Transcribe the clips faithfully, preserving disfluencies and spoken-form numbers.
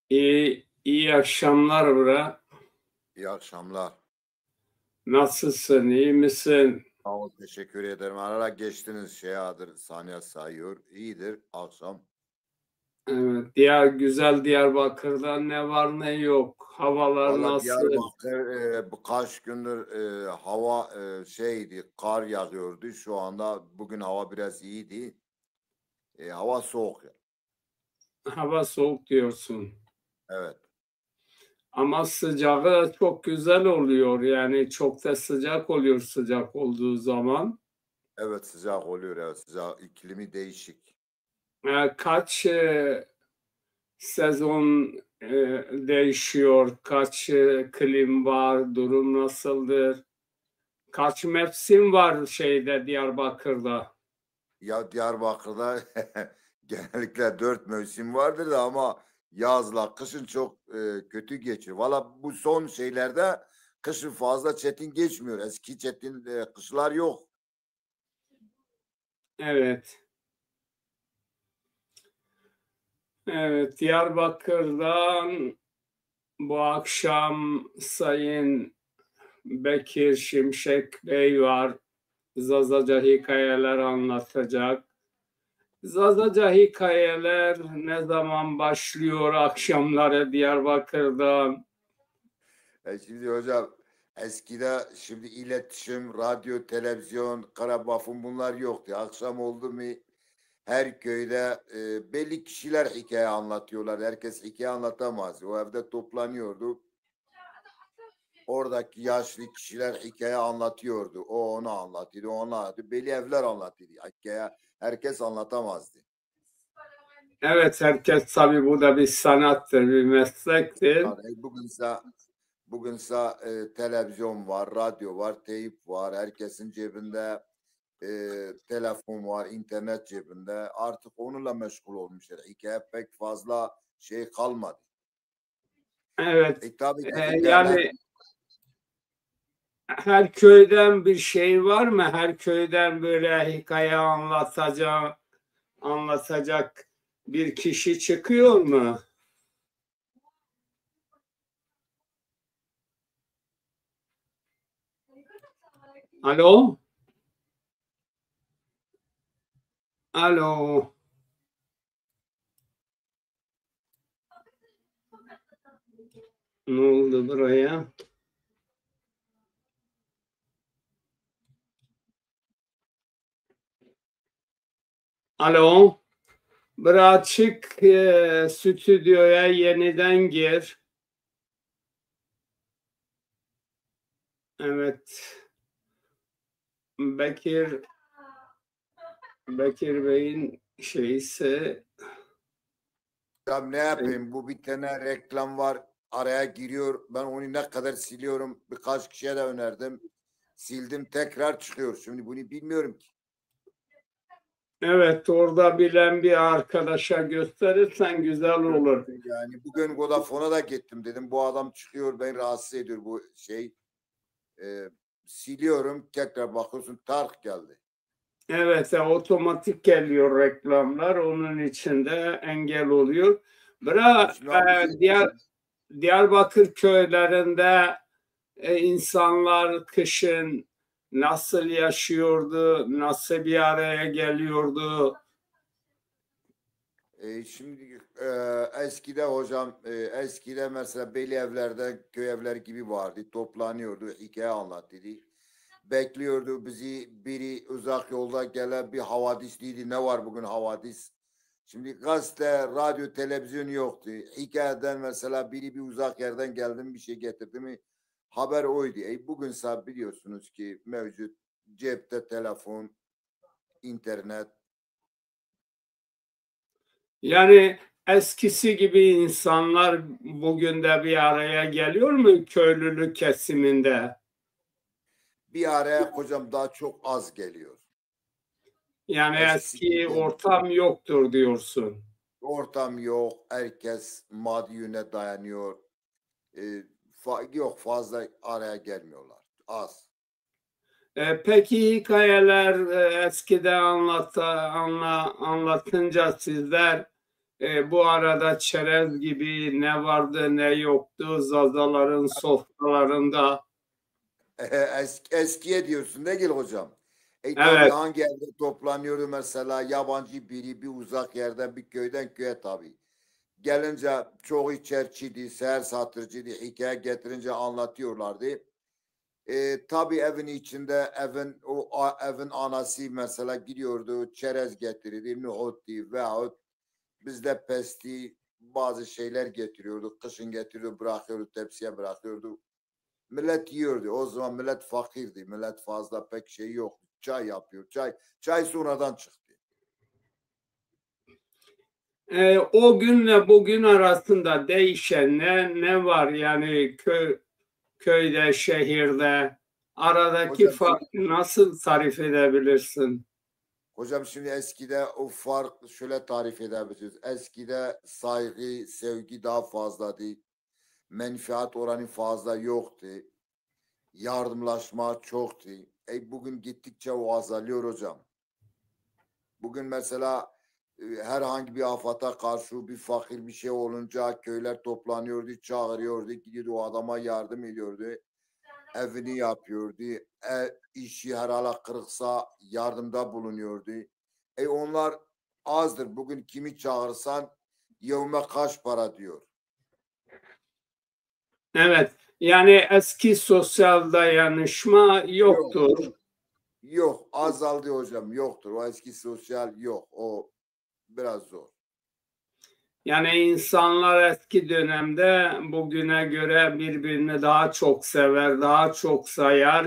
İyi, iyi akşamlar bura. İyi akşamlar. Nasılsın, iyi misin? Sağ ol, teşekkür ederim. Arada geçtiniz şey adır, saniye sayıyor. İyidir akşam. Evet, diğer güzel Diyarbakır'da ne var ne yok, havalar Valla nasıl? Diyarbakır e, birkaç gündür e, hava e, şeydi, kar yağıyordu. Şu anda bugün hava biraz iyiydi. E, hava soğuk ya. Hava soğuk diyorsun. Evet. Ama sıcağı çok güzel oluyor. Yani çok da sıcak oluyor sıcak olduğu zaman. Evet, sıcak oluyor. Evet, sıcak, iklimi değişik. E, kaç e, sezon e, değişiyor? Kaç e, klim var? Durum nasıldır? Kaç mevsim var şeyde, Diyarbakır'da? Ya Diyarbakır'da genellikle dört mevsim vardır da ama yazla kışın çok e, kötü geçiyor. Valla bu son şeylerde kışın fazla çetin geçmiyor. Eski çetin e, kışlar yok. Evet. Evet, Diyarbakır'dan bu akşam Sayın Bekir Şimşek Bey var. Zazaca hikayeler anlatacak. Zazaca hikayeler ne zaman başlıyor akşamları Diyarbakır'da? E şimdi hocam, eskide şimdi iletişim, radyo, televizyon, karabafın bunlar yoktu. Akşam oldu mu her köyde e, belli kişiler hikaye anlatıyorlar. Herkes hikaye anlatamaz. O evde toplanıyordu. Oradaki yaşlı kişiler hikaye anlatıyordu. O onu anlatıyordu, onu anlatıyordu. Belli evler anlatıyordu. Hikaye herkes anlatamazdı. Evet, herkes tabii, bu da bir sanattır, bir meslektir. Yani bugünse bugünse e, televizyon var, radyo var, teyp var. Herkesin cebinde e, telefon var, internet cebinde. Artık onunla meşgul olmuşlar. Hikaye pek fazla şey kalmadı. Evet. E, tabii ki E, internet yani her köyden bir şey var mı? Her köyden böyle hikaye anlatacak, anlatacak bir kişi çıkıyor mu? Alo? Alo? Ne oldu buraya? Alo. Bira çık, e, stüdyoya yeniden gir. Evet. Bekir Bekir Bey'in şeyse Ya ne yapayım? Bu bir tane reklam var. Araya giriyor. Ben onu ne kadar siliyorum. Birkaç kişiye de önerdim. Sildim, tekrar çıkıyor. Şimdi bunu bilmiyorum ki. Evet, orada bilen bir arkadaşa gösterirsen güzel olur. Yani bugün Vodafone'a da gittim, dedim bu adam çıkıyor, beni rahatsız ediyor bu şey. Ee, siliyorum, tekrar bakıyorsun tark geldi. Evet, e, otomatik geliyor reklamlar, onun için de engel oluyor. Bira, e, Diyar, Diyarbakır köylerinde e, insanlar kışın nasıl yaşıyordu, nasıl bir araya geliyordu? E, şimdi e, eskide hocam, e, eskide mesela belli evlerde köy evleri gibi vardı, toplanıyordu, hikaye anlatırdı. Bekliyordu bizi biri uzak yolda gelen bir havadis diydi. Ne var bugün havadis? Şimdi gazete, radyo, televizyon yoktu. Hikayeden mesela biri bir uzak yerden geldi mi, bir şey getirdi mi haber oydu. E, bugünse biliyorsunuz ki mevcut cepte telefon, internet. Yani eskisi gibi insanlar bugün de bir araya geliyor mu köylülük kesiminde? Bir araya hocam daha çok az geliyor. Yani eski ortam yoktur diyorsun. Ortam yok. Herkes maddi yöne dayanıyor. E, fa- yok, fazla araya gelmiyorlar. Az. E, peki hikayeler e, eskide anlatta, anla, anlatınca sizler e, bu arada çerez gibi ne vardı ne yoktu Zazaların sofralarında. Es, eskiye diyorsun değil mi hocam? E, tabii Evet. Hangi evde toplanıyordu mesela yabancı biri bir uzak yerden bir köyden köye tabii. Gelince çoğu içerçiydi, seher satırcıydı, hikaye getirince anlatıyorlardı. E, tabii evin içinde evin o a- evin anası mesela gidiyordu, çerez getirirdi, nohuttu veyahut bizde pesti bazı şeyler getiriyordu. Kışın getiriyordu, bırakıyordu, tepsiye bırakıyordu. Millet yiyordu. O zaman millet fakirdi. Millet fazla pek şey yoktu. Çay yapıyor. Çay çay sonradan çıktı. E, o günle bugün arasında değişen ne ne var yani köy köyde, şehirde aradaki Hocam, farkı nasıl tarif edebilirsin? Hocam şimdi eskide o fark şöyle tarif edebiliriz. Eskide saygı, sevgi daha fazlaydı. Menfaat oranı fazla yoktu. Yardımlaşma çoktu. E, bugün gittikçe o azalıyor hocam. Bugün mesela e, herhangi bir afata karşı bir fakir bir şey olunca köyler toplanıyordu, çağırıyordu, gidiyordu o adama yardım ediyordu. Evini yapıyordu. E, işi herhala kırıksa yardımda bulunuyordu. E, onlar azdır. Bugün kimi çağırsan yevme kaç para diyor. Evet, yani eski sosyal dayanışma yoktur. Yok, azaldı hocam, yoktur. O eski sosyal yok. O biraz zor. Yani insanlar eski dönemde bugüne göre birbirini daha çok sever, daha çok sayar.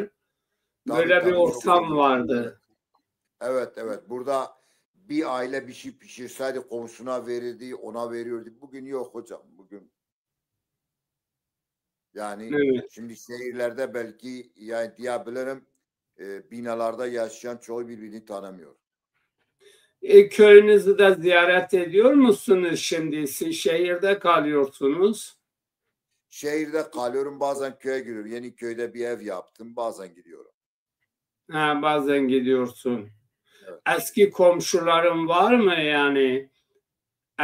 Tabii, Böyle bir tabii, çok ortam seviyor. Vardı. Evet, evet. Burada bir aile bir şey pişirseydi komşuna verirdi, ona veriyordu. Bugün yok hocam. Bugün yani Evet. Şimdi şehirlerde belki yani diyebilirim e, binalarda yaşayan çoğu birbirini tanımıyor. E, köyünüzü de ziyaret ediyor musunuz şimdi? Siz şehirde kalıyorsunuz. Şehirde kalıyorum, bazen köye gidiyorum. Yeni köyde bir ev yaptım, bazen gidiyorum. Ha, bazen gidiyorsun. Evet. Eski komşuların var mı yani?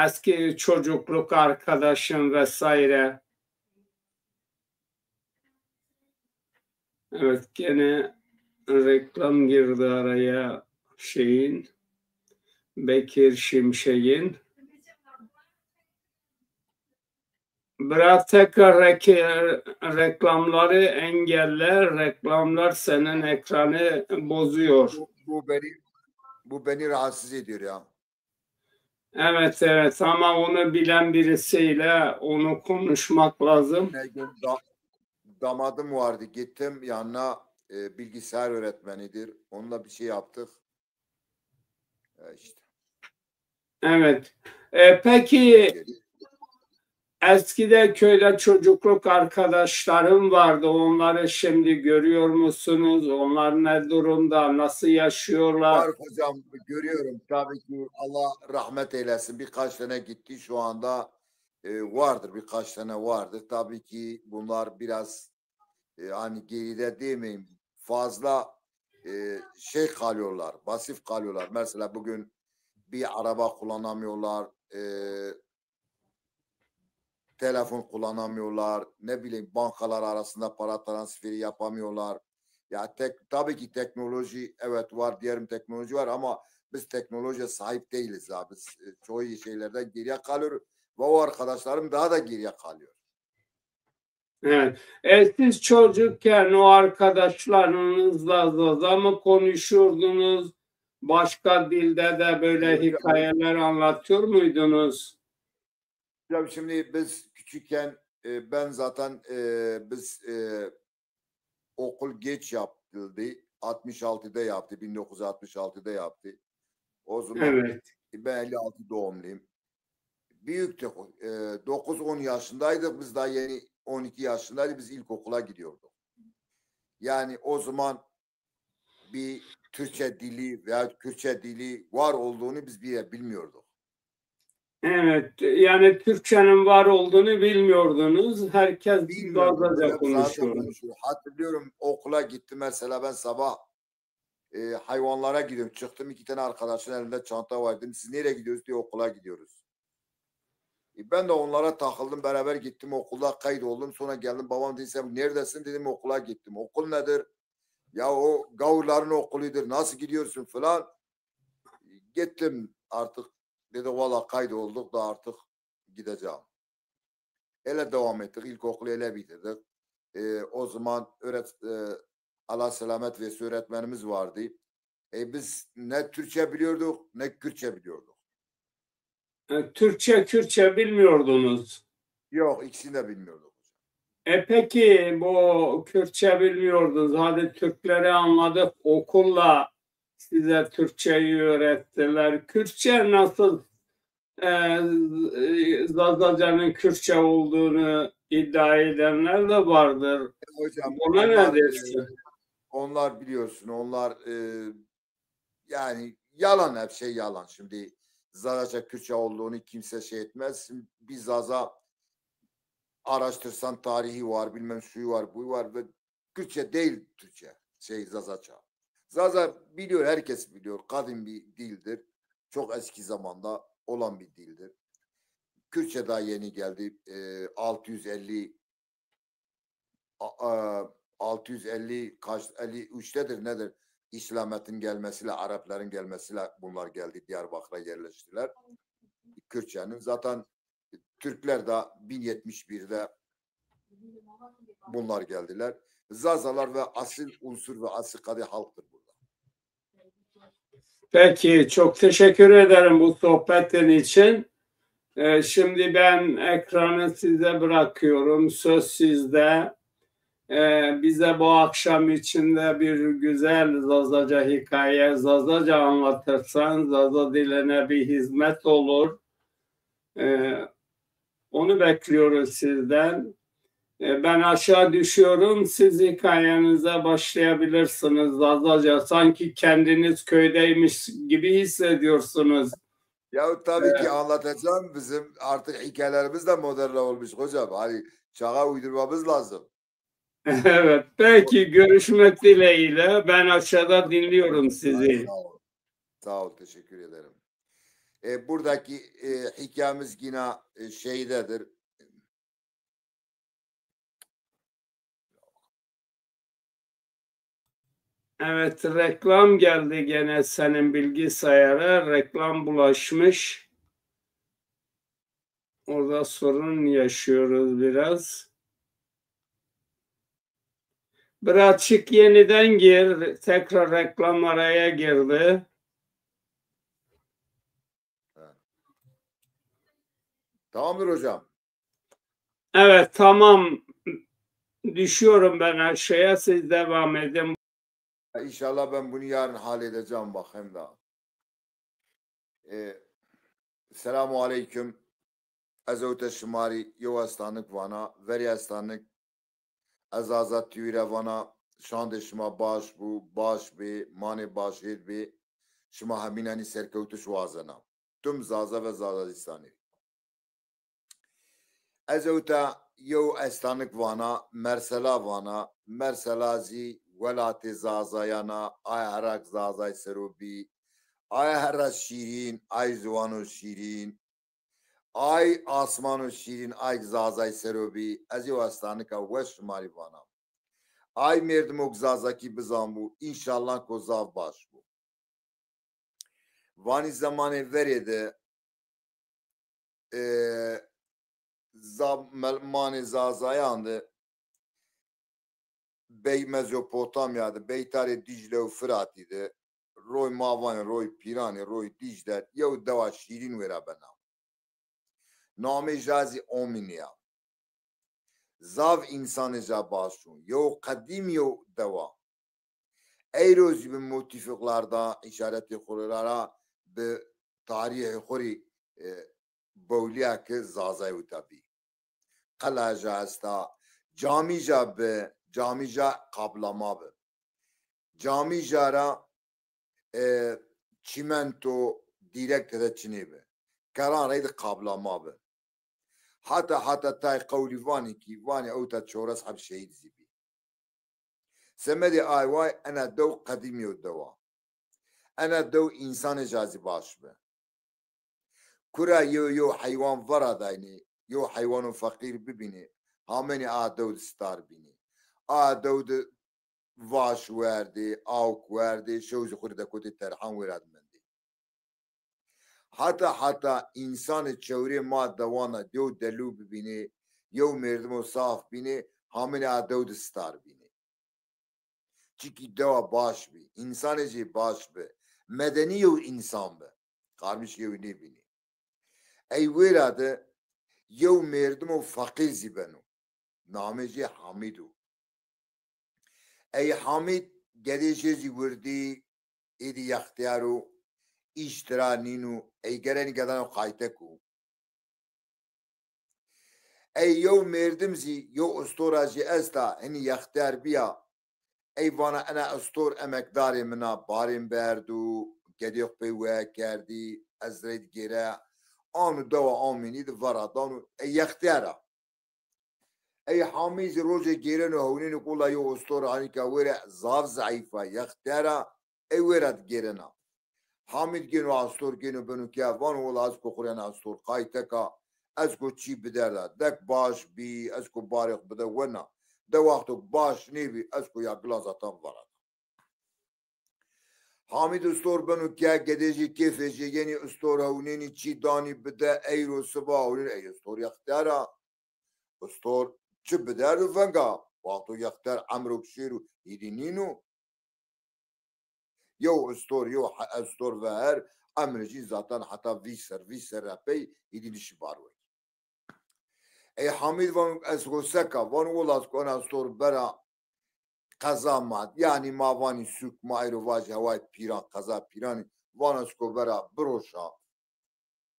Eski çocukluk arkadaşın vesaire. Evet, gene reklam girdi araya şeyin. Bekir Şimşek'in. Bırak tekrar reke- reklamları engelle. Reklamlar senin ekranı bozuyor. Bu, bu beni bu beni rahatsız ediyor ya. Evet, evet, ama onu bilen birisiyle onu konuşmak lazım. Ne gün da, damadım vardı, gittim yanına, e, bilgisayar öğretmenidir. Onunla bir şey yaptık. E, işte. Evet. E, peki eskide köyde çocukluk arkadaşlarım vardı. Onları şimdi görüyor musunuz? Onlar ne durumda? Nasıl yaşıyorlar? Var hocam, görüyorum. Tabii ki Allah rahmet eylesin. Birkaç tane gitti şu anda. E, vardır, birkaç tane vardır. Tabii ki bunlar biraz e, hani geride demeyeyim, fazla e, şey kalıyorlar, pasif kalıyorlar. Mesela bugün bir araba kullanamıyorlar, e, telefon kullanamıyorlar, ne bileyim bankalar arasında para transferi yapamıyorlar. Ya tek, tabii ki teknoloji evet var, diyelim teknoloji var ama biz teknolojiye sahip değiliz abi. Biz e, çoğu şeylerden geriye kalıyoruz ve o arkadaşlarım daha da geriye kalıyor. Evet. E, siz çocukken o arkadaşlarınızla Zaza mı konuşurdunuz? Başka dilde de böyle Yok, yok. Hikayeler anlatıyor muydunuz? Ya şimdi biz küçükken e, ben zaten e, biz e, okul geç yapıldı. altmış altıda yaptı, bin dokuz yüz altmış altıda yaptı. O zaman Evet. Ben elli altı doğumluyum. Büyüktük. E, dokuz on yaşındaydık. Biz daha yeni on iki yaşındaydık. Biz ilkokula gidiyorduk. Yani o zaman bir Türkçe dili veya Kürtçe dili var olduğunu biz bile bilmiyorduk. Evet, yani Türkçenin var olduğunu bilmiyordunuz. Herkes Bilmiyordum. Zazaca Hep Zaza konuşuyor. Konuşuyor. Hatırlıyorum, okula gittim mesela, ben sabah e, hayvanlara gidiyorum. Çıktım, iki tane arkadaşın elinde çanta var. Dedim, "Siz nereye gidiyoruz?" Diyor, "Okula gidiyoruz." E, ben de onlara takıldım. Beraber gittim, okulda kayıt oldum. Sonra geldim, babam dedi, "Sen neredesin?" Dedim, "Okula gittim." "Okul nedir?" "Ya o gavurların okuludur. Nasıl gidiyorsun?" falan. Gittim artık. Dedi, "Valla kayıt olduk da artık gideceğim." Öyle devam ettik. İlkokulu öyle bitirdik. E, o zaman öğret, e, Allah selamet versin, öğretmenimiz vardı. E, biz ne Türkçe biliyorduk, ne Kürtçe biliyorduk. E, Türkçe, Kürtçe bilmiyordunuz. Yok, ikisini de bilmiyorduk. E peki, bu Kürtçe bilmiyordunuz. Hadi Türkleri anladık. Okulla size Türkçeyi öğrettiler. Kürtçe nasıl, e, Zazacanın Kürtçe olduğunu iddia edenler de vardır. Hocam, Buna ne dersin? Onlar biliyorsun, onlar e, yani yalan, hep şey yalan. Şimdi Zazaca Kürtçe olduğunu kimse şey etmez. Şimdi bir Zaza araştırsan tarihi var, bilmem şu var, bu var ve Kürtçe değil Türkçe, şey Zazaca. Zaza biliyor, herkes biliyor. Kadim bir dildir. Çok eski zamanda olan bir dildir. Kürtçe daha yeni geldi. E, altı yüz elli a- a- altı yüz elli kaç, elli üçtedir nedir? İslamet'in gelmesiyle, Arapların gelmesiyle bunlar geldi, Diyarbakır'a yerleştiler. Kürtçenin zaten Türkler de bin yetmiş birde bunlar geldiler. Zazalar ve asil unsur ve asil kadın halktır burada. Peki, çok teşekkür ederim bu sohbetin için. Ee, şimdi ben ekranı size bırakıyorum. Söz sizde. Ee, bize bu akşam içinde bir güzel Zazaca hikaye, Zazaca anlatırsan, Zaza diline bir hizmet olur. Ee, onu bekliyoruz sizden. E, ben aşağı düşüyorum. Siz hikayenize başlayabilirsiniz. Zazaca, sanki kendiniz köydeymiş gibi hissediyorsunuz. Ya tabii ki anlatacağım. Bizim artık hikayelerimiz de modern olmuş hocam. Hani çağa uydurmamız lazım. Evet, peki, görüşmek dileğiyle. Ben aşağıda dinliyorum sizi. Sağ ol. Sağ ol, teşekkür ederim. E, buradaki e, hikayemiz yine e, şeydedir. Evet, reklam geldi gene senin bilgisayara. Reklam bulaşmış. Orada sorun yaşıyoruz biraz. Biraz çık, yeniden gir. Tekrar reklam araya girdi. Tamamdır hocam. Evet, tamam. Düşüyorum ben aşağıya, siz devam edin. İnşallah ben bunu yarın halledeceğim, bakayım da. E, Selamu aleyküm. Ez ewte şima rî yew estanik vana, verî estanik ez Azad T V ra vana, şandê şima baş bû, baş bê, manê başêr bê. Şima hemînanî serkewtiş wazena. Tim Zaza ve Zazadîstanî. Ez ewta yew estanik vana, Mersela vana. Mersela zî welatê Zazayan a, ay herak Zazay ser o bî. Ay heras şîrîn, ay ziwano şîrîn. Ay asmano şîrîn, ay Zazay ser o bî. Ez yew estanika weş şima rî vana. Ay merdimok Zazakî bizanbû, înşallah ko zaf baş bû. Vanî zemanê verê de, e, za-, mel-, manê Zazayan de bey Mezopotamya de, beytarê Dîcle û Firatî de, roy ma vanê, roy pîranê, roy Dîcle, yew dewa şîrîn wêra bena. Namê ja zî Omînî ya. Zaf însanê ja baş o. Yew qedîm yew dewa. Eyro zî bi motîfoklarda îşaretê xo ra, bi tarîxê xo rî, e, bewlîya ke Zazay wita bî. Qela ja esta, camî ja bi, camî ja qaplama bi. Camî ja ra, e, çîmento dîrek tede çinê bi. qeran reyde qabla ma bi. Hata hata tay qewlî vanê kî, vanê ewta çewres heb şehîd zî bî. Semedê ay way ena dew qedîmî yo dewa. Ena dew însanê ca zî baş bi. Kura yew yew heywan vera daynê, yew heywano feqîr bibînê, hamenê a dew di star bînê. A dew di vaş werdê, awk werdê, şew zî xwu rê dekotê terhan wêra di mendê. Hata hata însanê çewrê ma dewana yew delû bibînê, yew mêrdimo saf bînê, hamenê a dew di star bînê. Çikî dewa baş bî, însanê jê baş bi, medenî yew însan bi. Qarmiş yew nêbînî. Ey wêra de yew mêrdimo feqîr zî beno. Namê jê Hamîd o. Ey Hamîd gedê jê zî wirdî, êdî yextiyar o, îş tira nîno, ey gerenî gedano qaytek o. Ey yew mêrdim zî, yew ustora jî esta, hinî yextiyar bîya. Ey vana ena ustor emekdarê min a, barên berdo, gedê xwu pey weye kerdî, ez rey di gêre, ano dewa amînî di vera dano, ey yextiyar a. Ey Hamîd zî rojê gêreno hewnêno ku wila yew ustor anîka wêre zaf zeîf a, yextiyar a, ey wêra di gêrena. Hamîd gêno astor gêno beno ke vano wila ez ku xuryan astor qaytek a, ez ku çî biderda, dek baş bî, ez ku barê xwu bide wena. De wexto ku baş nêbî, ez ku ya gilan zatan verada. Hamîd ustor beno ke gedê jê kêfê jê yenî ustor hewnênî çî danî bide, eyro siba hewnênî ey ustor yextiyar a. Ustor çi biderdo venga, wexto yextiyar emro şêro hîdî nîno. Yew ustor, yew he-, ustor veher, emrê jî zaten heta vîst ser, vîst serre pey hîdî nişî barwek. Ey Hamîd vano ez xwu seka, vano wila ez ku ena ustor bera qeza ma, yanî ma vanî sûk, ma eyro vajî hewayê pîran, qeza pîranî, vano ez ku bera biroşa,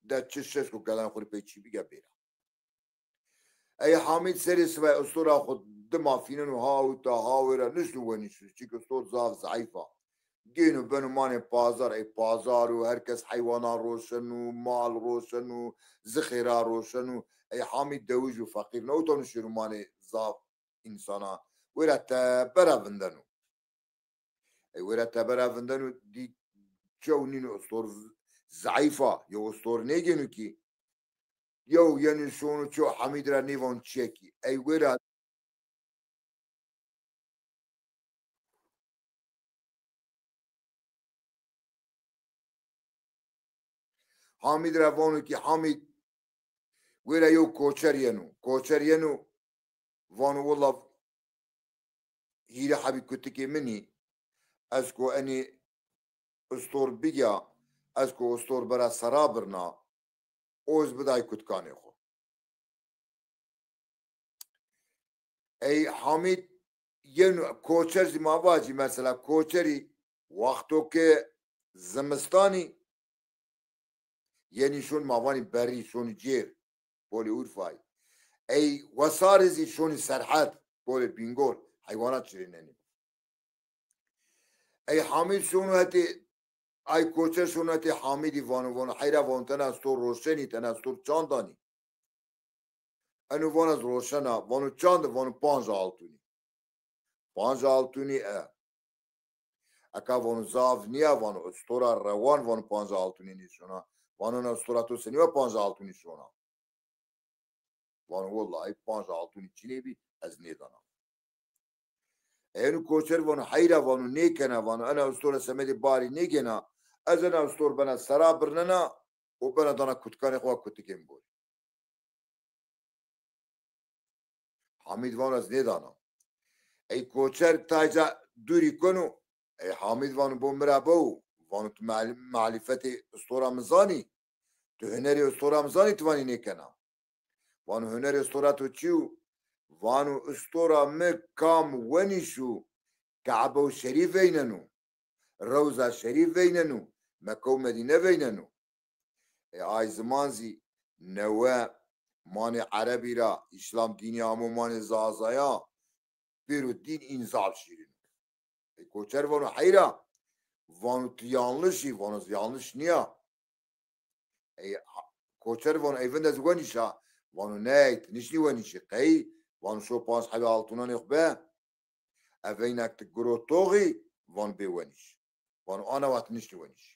de çi şeş ku gelan xwu rê pey çî bîge bêra. Ey Hamîd serê sibay ustora xwu dima fîneno ha ewta ha wêra nişno wenîşo, çik ustor zaf zeîf a. Gêno beno manê pazar, ey pazar o, her kes heywanan roşeno, mal roşeno, zixêra roşeno. Ey Hamîd dewij o, feqîr newtano şêro manê zaf însana. Wêra tebera vindeno. Ey wêra tebera vindeno, dî çew nîno, ustor z-, zeîf a, yew ustor nêgêno kî. Yew yenî şono çew Hamîd ra nêvano çiyekî. Ey wêra Hamîd ra vano kî Hamîd, wêra yew koçer yeno. Koçer yeno, vano wila hîrê hebî kutikê min î, ez ku enî ustor bigîya, ez ku ustor bera sera birna, o ez biday kutikanê xwu. Ey Hamîd yeno koçer zî ma vacî mesela koçerî wexto ke zimistanî yenî şon ma vanî berî, şonî cêr, polê Urfayî. Ey wesarî zî şonî Serhed, polê Bîngol, heywanat çirênenî. Ey Hamîd şono hetê, ay koçer şono hetê Hamîdî vano, vano heyra vano tena stor roşenî, tena stor çandanî. Eno vano ez roşena, vano çand, vano panc altûnî. Panc altûnî e. Eka vano zaf nîya, vano ustora rewan, vano panc altûnî nêşona. Vano na ustora to senî wa panc altûnî şona. Vano wellahî panc altûnî çinê bî, ez nêdana. Eno koçer vano heyra, vano nêkena, vano ena ustora semedê barî nêgêna, ez ena ustor bena sera birnena û bena dana kutikanê xo, kutikê mi borî. Hamîd vano ez nêdana. Ey koçer tayca dûrî keno, ey Hamîd vano bo mi ra bew, vano tu mal-, malîfetê ustora mi zanî, tu hunerê ustora mi zanî, tu vanî nêkena. Vano hunerê ustora to çi yo? Vano ustora mi kam wenîşo, Kabew Şerîf veyneno, Rewza Şerîf veyneno, Mekke û Medîne veyneno. E, ay ziman zî newe manê Erebî ra, Îslam dînî amo manê Zazaya, pêro dîn în zaf şîrîn o. E, koçer vano heyra, vano tu yanlış î, vano ez yanlış nîya. E, ha-, Koçer vano ey vinde ez wenîşa. Vano ney, ti nişnî wenîşî. Qey? Vano şo panc hebê altûnanê xwu be. Eveyna ti giro toxî, vano bê wenîş. Vano ana wa ti nişnî wenîşî.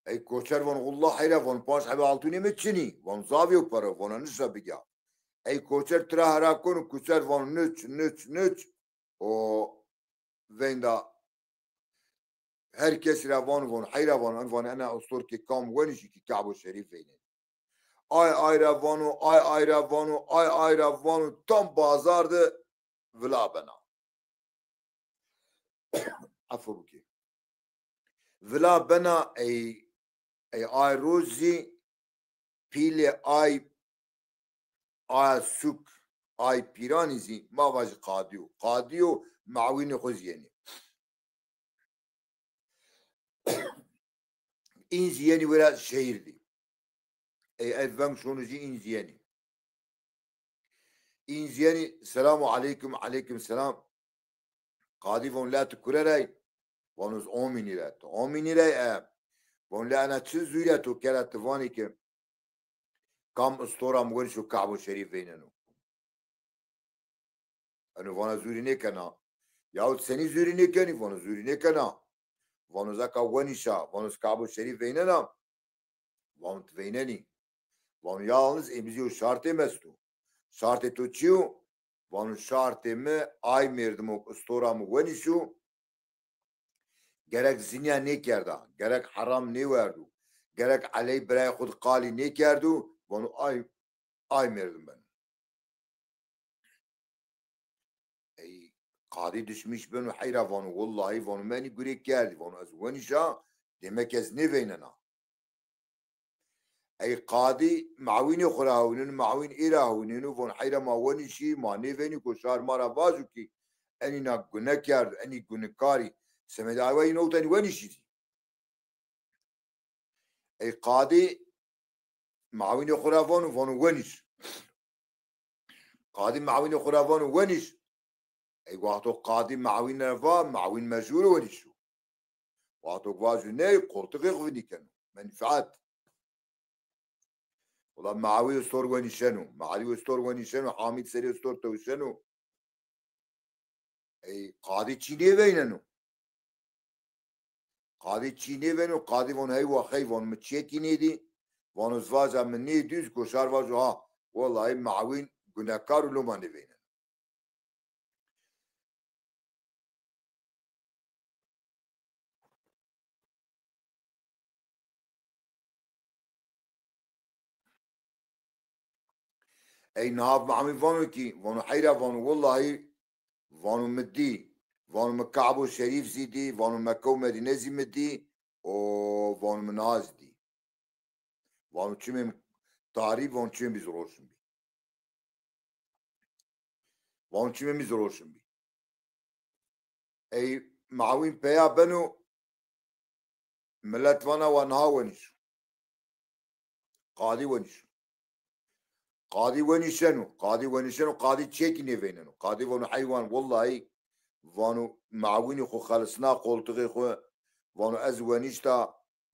Ey koçer vano wullah heyra, vano panc hebê altûnê mi çinî. Vano zavî yo pere, vano nişa bigîya. Ey koçer tira hera kono, koçer vano niç, niç, niç. O veyna her kesî ra vano, vano heyra vano, en vano ena ostor ke kam wenîşî ki Kabo Şerîf veynenî. Ay ay ra vano, ay ay ra vano, ay ay ra vano, tam bazar de vila bena. Efo bikê. Vila bena ey, ey ay roj zî pîlê ay, aya sûk, ay pîranî zî ma vajî qadî yo. Qadî yo, mawînê xwu zî yenî. În zî yenî wêra şehîr dî. Ey, ey veng şono zî în zî yenî. În zî yenî, selamu aleykum, aleykum selam. Qadî von la tu kure rey? Vano ez omînî re. Tu omînî rey e? Von la ena çi zûre to kera ti vanî ki kam istora mi wenîşo Kabo Şerîf veyneno? Eno vana zûrî nêkena. Yahut senî zûrî nêkenî? Vano zûrî nêkena. Vano ez eka wenîşa, vano ez Kabo Şerîf veynena. Vano ti veynenî. Vano yalniz ê mi zî yew şartê mi esto. Şartê to çi yo? Vano şartê mi ay mêrdimo istora mi wenîşo, gerek zinîya nêkerda, gerek heram nêwerdo, gerek eley birayê xwu di qalî nêkerdo, vano ay, ay mêrdim beno. Ey, qadî dişmîş beno heyra, vano wellahî, vano mi enî gurê kerdî, vano ez wenîşa, demek ez nêveynena. Ey qadî mawînê xwu ra hewnêno, mawîn ê ra hewnêno, von heyra ma wenîşî, ma nêveynî, ko şar ma ra vajo kî enîna gune kerdo, enî gunekarî, semedê ay wa înowt enî wenîşî zî. Ey qadî mawînê xwu ra vano, vano wenîş. Qadî mawînê xwu ra vano wenîş. Ey wexto qadî mawîn ra va, mawîn mecbur wenîşo. Wexto vajo ney, qoltixê xwu vinî keno. Menfeet. Wela mawî istor wenîşeno. Mawî istor wenîşeno. Hamîd serê istor tewşeno. Ey qadî çî nêveyneno. Qadî çî nêveno, qadî vano hey wa xey, vano mi çekî nêdî, vano ez vaja mi nêdî, goşar vajo ha, wellahî mawîn gunekar û loma nêveyneno. Ey niha mamî vano kî, vano heyra, vano wellahî, vano mi dî, vano mi Kabo Şerîf zî dî, vano Mekke û Medîne zî mi dî, û vano mi niha zî dî. Vano çimê mi tarî, vano çimê mi zî roşn bî. Vano çimê mi zî roşn bî. Ey mawîn peya beno, milet vana wa niha wenîşo. Qadî wenîşo. Qadî wenîşeno, qadî wenîşeno, qadî çekî nêveyneno. Qadî vano heywan, wellahî, vano mawînî xwu xelisna qoltixê xwu, vano ez wenîşta,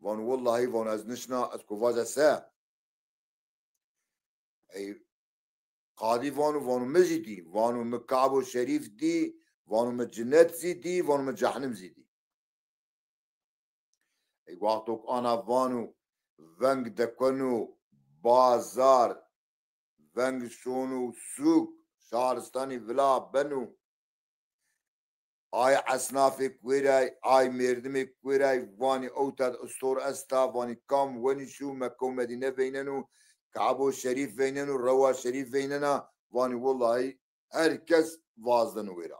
vano wellahî, vano ez nişna, ez ko vaja se. Ey qadî vano, vano mi zî dî, vano mi Kabo Şerîf dî, vano mi cinet zî dî, vano mi cehnim zî dî. Ey wexto ke ana vano, veng dekeno bazar, veng şono sûk, şaristanî vila beno. Ay esnafêk wêray, ay mêrdimêk wêray, vanî ewta de istor esta, vanî kam wenîşo, Mekke û Medîne veyneno, Kabo Şerîf veyneno, Rewa Şerîf veynena, vanî wellahî her kes vazdeno wêra.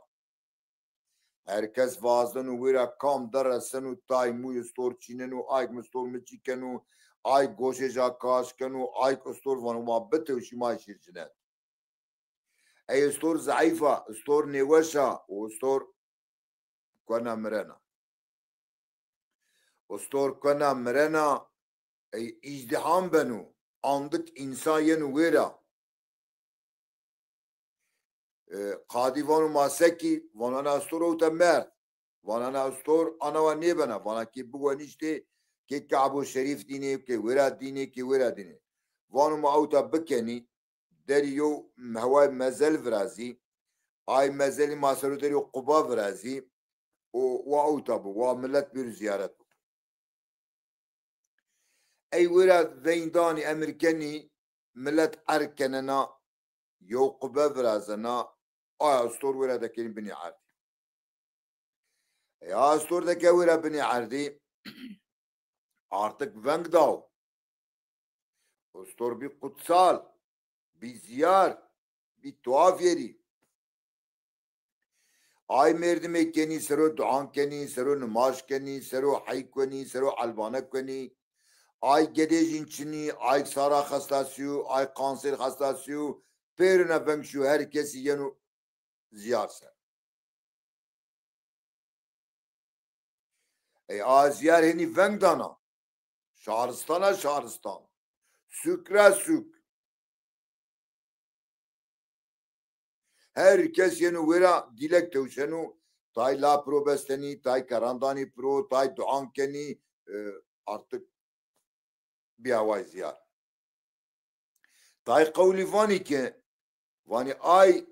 Her kes vazdeno wêra, kam dereseno, tay mûyê istor çîneno, ay mi istor mi çî keno, ay goşê ja kaş keno, ay istor vano ma bitewşî ma şîr cinet. Ey istor zeîf a, istor nêweş a û istor kona mirena. Istor kona mirena, ey îzdîham beno, andik însan yeno wêra. E, qadî vano ma sekî, vano ena istor ewta merd. Vano ena istor ana wa nêbena, vana kî biwenîştê, kê Kebo Şerîf dînê, kê wêra dînê, kê wêra dînê. Vano ma ewta bikenî, derî yew heway mezel virazî, ay mezelî ma ser o derî yew quba virazî û wa ewta bi, wa milet bêro zîyaret biko. Ey wêra veyndanî emir kenî, milet erg kenena, yew qube virazena, aya ustor wêra dekenî binê erdî. Ey a ustor deke wêra binê erdî, artık veng daw. Ustor bî qutsal, bî ziyar, bî tuhaf yerî. Ay merdimê kenî, sero duan kenî, sero nimaj kenî, sero hey kenî, sero elbane kenî. Ay gedê jîn çinî, ay sara xestasîyo, ay kanser xestasîyo, pêrine veng şiyo, her kesî yeno ziyar ser. Ey a ziyar henî veng dana. Şaristana şaristan. Suk ra suk. Her kes yeno wêra dîlek tewşeno, tay la piro bestenî, tay keran danî piro, tay duan kenî, e, artık bîya way ziyar. Tay qewlî vanî ke, vanî ay,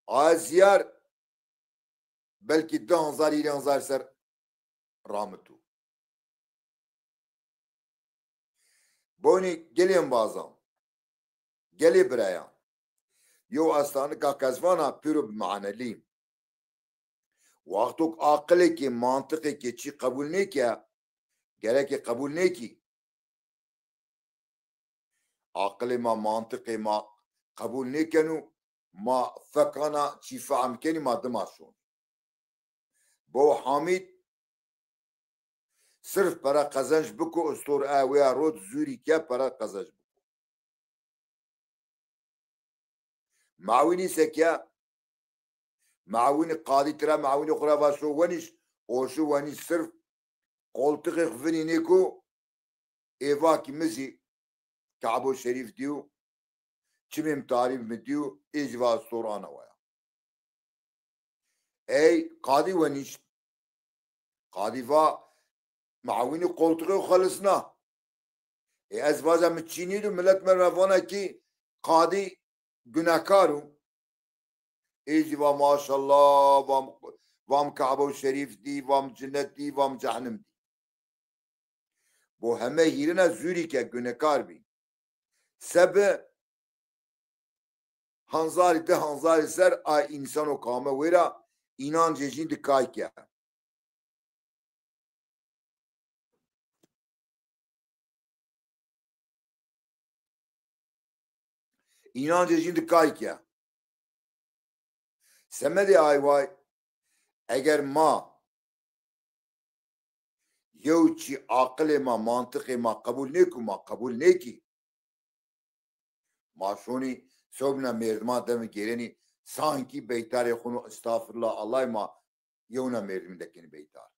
ay ziyar belkî di hezar, hîrê hezar ser ramito. Bonî gelê embazan, gelê birayan. Yew estanika ke ez vana pêro bi manelî. Wexto ke aqilêkê, mantiqêkê çî qebul nêke, gerekê qebul nêkî. Aqilê ma, mantiqê ma qebul nêkeno, ma fekana çî fehm kenî, ma dima şon. Bo Hamîd sirf pere qezenc biko, ustor e wêya rot zûrî ke pere qezenc biko. Mawînî seke, mawînî qadî tira, mawînî xwu ra va şo wenîş, o şo wenîş sirf qoltixê xwu vinî nêko, ê va kî mi zî Kebo Şerîf dîyo, çimê mi tarîf mi dîyo, ê zî va ustor ana waya. Ey qadî wenîşt. Qadî va, mawînî qoltixê xwu xelisna. Ê ez vaja mi çî nîdo, milet mi ra vana kî qadî gunekar o. Ê zî va maşallah, vam, vam Kebo Şerîf dî, vam cinet dî, vam cehnim dî. Bo heme hîrina zûrî ke gunekar bî. Sebi hanzarî di hanzarî ser a însano ke ame wêra, înancê jîn di kay ke. Înancê jîn di kay ke. Semedê ay way, eger ma yew çî aqilê ma, mantiqê ma qebul nêko, ma qebul nêkî. Ma şonî sobna merdiman demi gêrenî, sankî beytarê xwu no, estağfirullah, Allahê ma yewna merdimî dekenî beytar.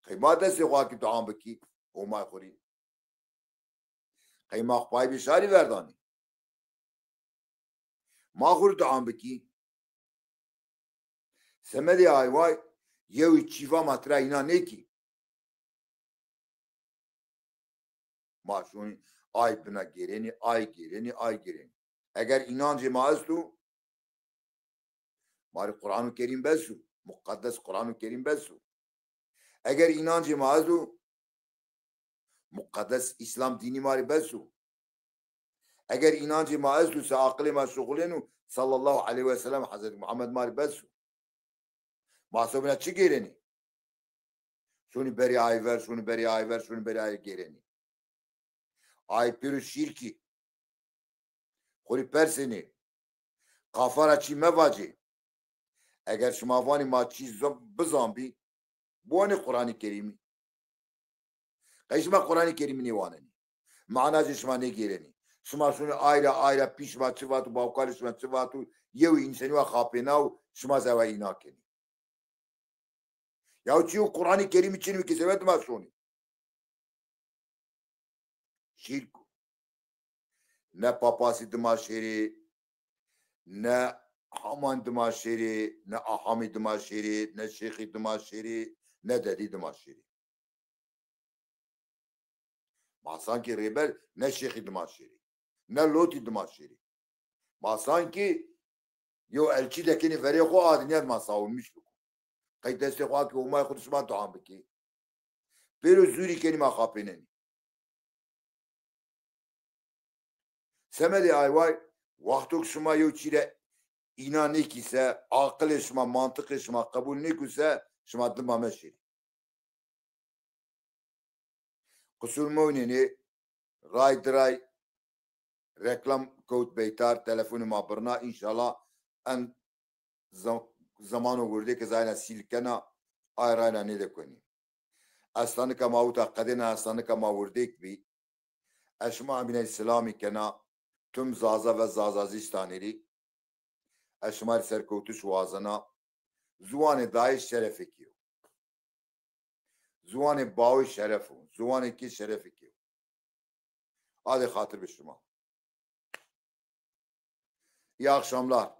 Qey ma destê xwu akî duan bikî, Homay xwu rî. Qey ma xwu pay bî şarî verdanî. Ma xwu rî duan bikî. Semedê ay way, yewî çî va ma tira înan nêkî. Ma şonî ay bina gêrenî, ay gêrenî, ay gêrenî. Eger înancê ma esto, ma rê Qur'anu Kerîm bes o. Muqeddes Qur'anu Kerîm bes o. Eger înancê ma esto, muqeddes Îslam dînî ma rê bes o. Eger înancê ma esto, se aqilê ma şuxulêno, sallallahu aleyhi ve sellem, Hezretî Muhammed ma rê bes o. Ma sobina çi gêrenî? Şonî berî ay ver, şonî berî ay ver, şonî berî ay gêrenî. Ay pêro şîrkî. Xwu rî persenê. Qafa ra çî mevacê. Eger şima vanî ma çî zan-, bizanbî, biwanê Quranî Kerîmî. Qey şima Quranî Kerîmî nêwanenî? Manacê şima nêgêrenî. Şima şonî ayra ayra pî şima çi vato, bawkalê şima çi vato, yewî însenî wa xapêna û şima zewa îna kenî. Yaw çîyo Quranî Kerîmî çin bî ke seba dima şonî. Şîrk o. Ne papasî dima şêrê, ne haman dima şêrê, ne ahamî dima şêrê, ne şêxî dima şêrê, ne dedî dima şêrî. Ma sankî rêber ne şêxî dima şêrî, ne lotî dima şêrî. Ma sankî yew elçî dekenî verê xo, a dinya dima sawunmiş biko. Qey destê xo a ki Homay xo di şima dua bikî. Pêro zûrî kenî ma xapênenî. Semedê ay way, wexto ki şima yew çî rê îna nêkî se, aqilê şima, mantiqê şima qebul nêkû se, şima dima meşêrî. Qisûr mewnênê, ray diray reklam kewt beytar, telefonê ma birna, înşallah en zam-, zamano wirdê ke zayna sîl kena, ay rayna nêde konî. Estanika ma wita qedêna, estanika ma wirdêk bî. Ez şima amîney selamî kena, tim Zaza ve Zazazistanî rî. Ez şima rî serkewtiş wazena. Ziwanê dayê şerefêkî yo. Ziwanê bawê şeref o. Ziwanê kê şerefêkî yo. Adê xatir bi şima. İyi akşamlar.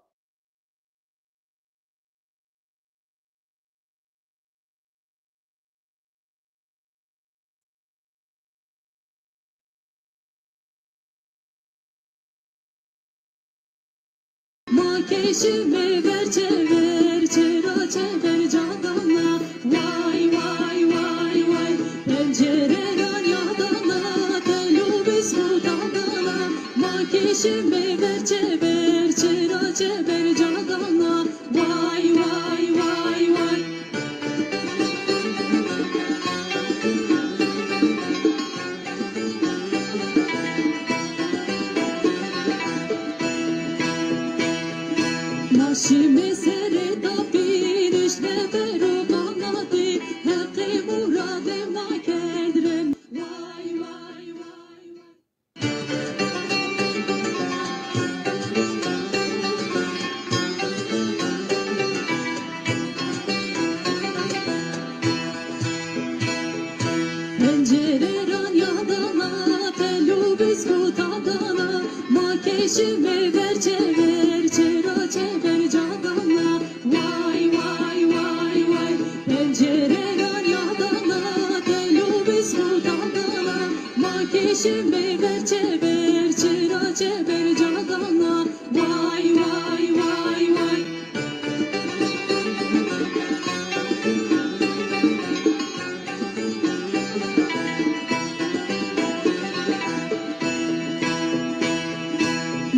Ma keşime ver çever, çera çever cadana. Vay, vay, vay, vay. Pencere ra nîyadana, telo biskutan dana. Ma keşime ver çever, çera çever cadana. Vay, vay, vay, vay. Ma şime serê tapîn, îşte per û qanatî, Heqî muradê ma kerd rem. Vay, vay, vay, vay. Pencere ra nîyadana, telo biskutan dana, ma keşime ver çever, çera çever cadana. Vay, vay, vay, vay. Pencere ra nîyadana, telo biskutan dana, ma keşime ver çever, çera çever cadana. Vay, vay, vay, vay.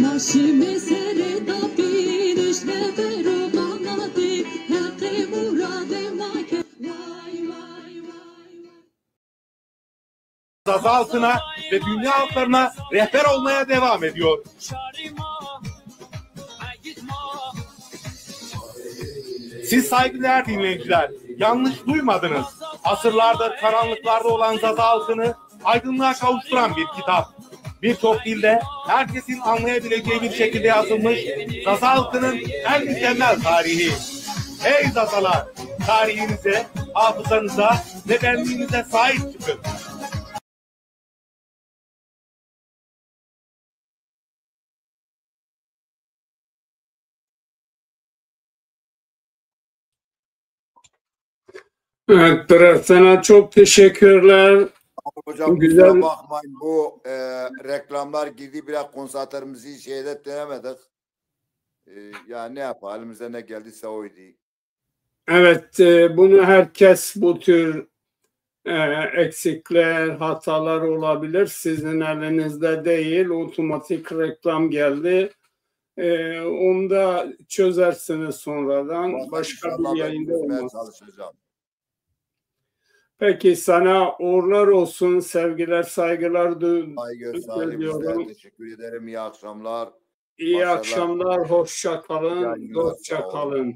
Ma şime serê tapîn, îşte per û qanatî, Heqî muradê ma kerd. Vay, vay, vay, vay. Zaza halkına ve dünya halklarına rehber olmaya devam ediyor. Siz saygıdeğer dinleyiciler, yanlış duymadınız. Asırlardır karanlıklarda olan Zaza halkını aydınlığa kavuşturan bir kitap. Birçok dilde herkesin anlayabileceği bir şekilde yazılmış Zaza halkının en mükemmel tarihi. Ey Zazalar, tarihinize, hafızanıza ve benliğinize sahip çıkın. Evet, Bırak sana çok teşekkürler. Hocam, güzel, kusura bakmayın, bu e, reklamlar girdi, biraz konsantremizi şeyde dönemedik. E, ya ne yapalım, elimizden ne geldiyse oydu. Evet, e, bunu herkes bu tür e, eksikler, hatalar olabilir. Sizin elinizde değil. Otomatik reklam geldi. E, onu da çözersiniz sonradan. Başka bir yayında olmaz. Peki, sana uğurlar olsun. Sevgiler, saygılar diliyorum. Teşekkür ederim. İyi akşamlar. İyi akşamlar, hoşça kalın, dostça kalın.